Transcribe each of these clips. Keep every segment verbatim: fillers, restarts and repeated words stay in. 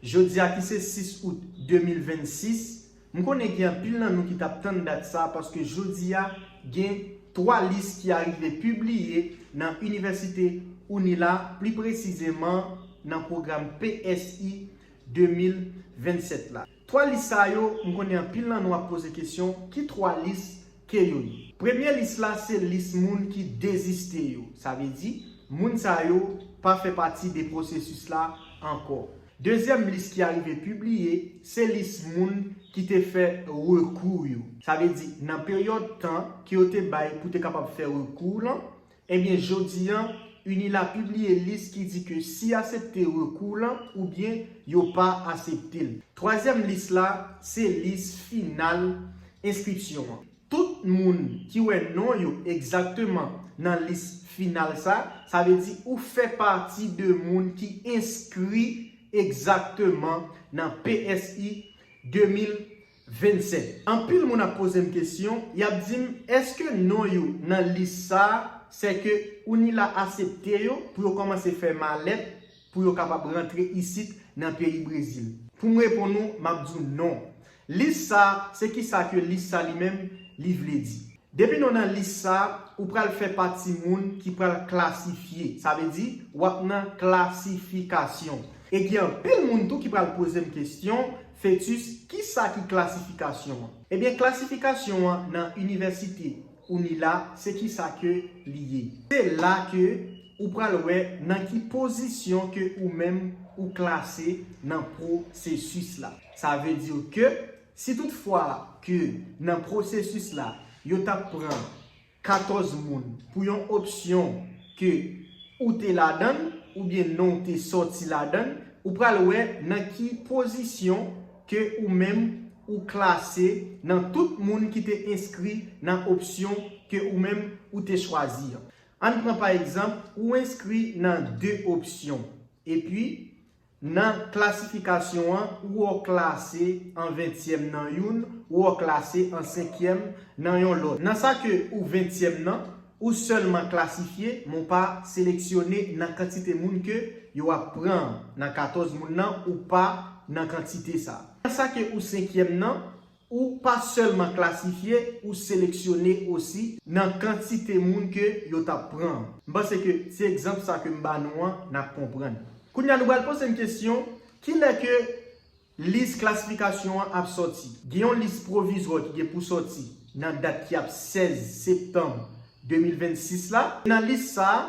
Jodi a ki se sis out de mil vennsis, m konnen gen anpil nan nou ki t ap tann dat sa paske jodi a gen twa lis ki arive pibliye nan Inivèsite Unila, pli presizeman nan pwogram P S I de mil vennsèt la. Twa lis sa yo, m konnen anpil nan nou ap poze kesyon, ki twa lis ke yo ye? Premye lis la se lis moun ki deziste yo. Sa vle di, moun sa yo pa fè pati de pwosesis la ankò. Dezyèm lis ki arive pibliye, se lis moun ki te fè rekou yo. Sa vle di, nan peryòd tan ke yo te bay pou te kapab fè rekou lan, ebyen, jodi an, Unila pibliye lis ki di ke si asepte rekou lan oubyen yo pa asepte l. Twazyèm lis la, se lis final enskripsyon an. Tout moun ki wè non yo egzakteman nan lis final sa, sa vle di ou fè pati de moun ki enskri egzakteman nan P S I de mil vennsèt. Anpil moun ap poze m kesyon, y ap di m, èske non yo nan lis sa a, sèke Unila asepte yo pou yo kòmanse fè malèt pou yo kapab rantre isit nan peyi Brezil? Pou m reponn ou, m ap di w non. Lis sa a, se kisa ke lis sa li menm li vle di? Depi nou nan lis sa a, ou pral fè pati moun ki pral klasifye. Sa vle di, w ap nan klasifikasyon. E gen anpil moun tou ki pral poze m kesyon, Fetis, kisa ki klasifikasyon an? Ebyen, klasifikasyon an nan Inivèsite Unila, se kisa ke li ye? Se la ke ou pral wè nan ki pozisyon ke ou menm ou klase nan pwosesis la. Sa vle di ke si toutfwa ke nan pwosesis la, yo t ap pran katòz moun pou yon opsyon ke ou te ladan l, oubyen non w te sòti ladan l, ou pral wè nan ki pozisyon ke ou menm ou klase nan tout moun ki te enskri nan opsyon ke ou menm ou te chwazi an. Ann pran pa egzanp, ou enskri nan de opsyon, epi nan klasifikasyon an, ou w klase an ventyèm nan youn, ou w klase an senkyèm nan yon lòt. Nan sa ke ou ventyèm nan, ou sèlman klasifye, men w pa seleksyone nan kantite moun ke yo ap pran an. Nan katòz moun nan, ou pa nan kantite sa. Nan sa ke ou senkyèm nan, ou pa sèlman klasifye, ou seleksyone osi nan kantite moun ke yo t ap pran an. M panse ke ti egzanp sa ke m ba nou an, n ap konprann. Kounye a, nou pral poze n kesyon, kilè ke lis klasifikasyon an ap sòti? Gen yon lis pwovizwa ki gen pou sòti nan dat ki ap sèz septanm de mil vennsis la. Nan lis sa a,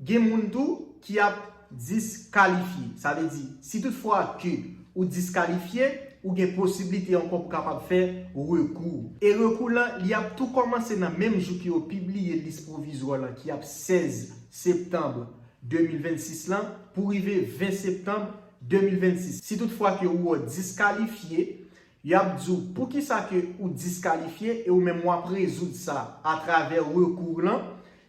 gen moun tou ki ap diskalifye. Sa vle di, si toutfwa ke ou diskalifye, ou gen posiblite ankò pou kapab fè rekou. E rekou lan, li ap tou kòmanse nan menm jou ke yo pibliye lis pwovizwa lan, ki ap sèz septanm de mil vennsis lan, pou rive ven septanm de mil vennsis. Si toutfwa ke ou diskalifye, y ap di w poukisa ke ou diskalifye e ou menm w ap rezoud sa atravè rekou w lan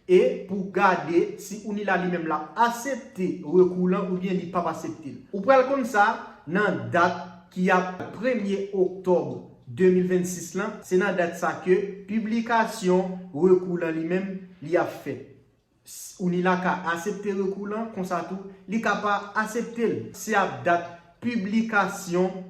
e pou gade si Unila li menm l ap asepte rekou w lan oubyen li p ap asepte l. Ou pral konn sa nan dat ki ap premye oktòb de mil vennsis lan, se nan dat sa ke piblikasyon rekou w lan li menm li ap fèt. Unila ka asepte rekou lan, konsa tou, li ka pa asepte l. Se ap dat piblikasyon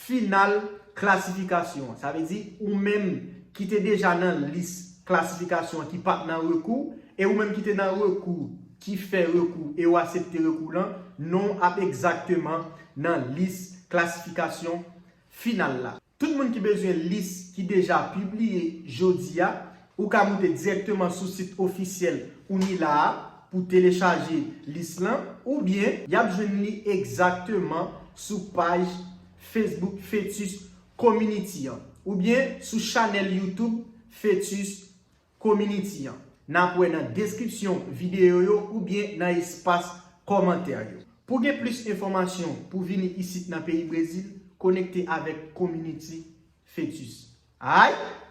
final klasifikasyon an. Sa vle di, ou menm ki te deja nan lis klasifikasyon an ki pa t nan rekou, e ou menm ki te nan rekou, ki fè rekou e ou asepte rekou lan, non w ap egzakteman nan lis klasifikasyon final la. Tout moun ki bezwen lis ki deja pibliye jodi a, ou ka moute dirèkteman sou sit ofisyèl Unila a pou telechaje lis lan, oubyen y ap jwenn li egzakteman sou paj Facebook Fetis Community an, oubyen sou chanèl YouTube Fetis Community an. N ap wè nan deskripsyon videyo yo oubyen nan espas kòmantè yo. Pou gen plis enfòmasyon pou vini isit nan peyi Brezil, konekte avèk Community Fetis. Alright?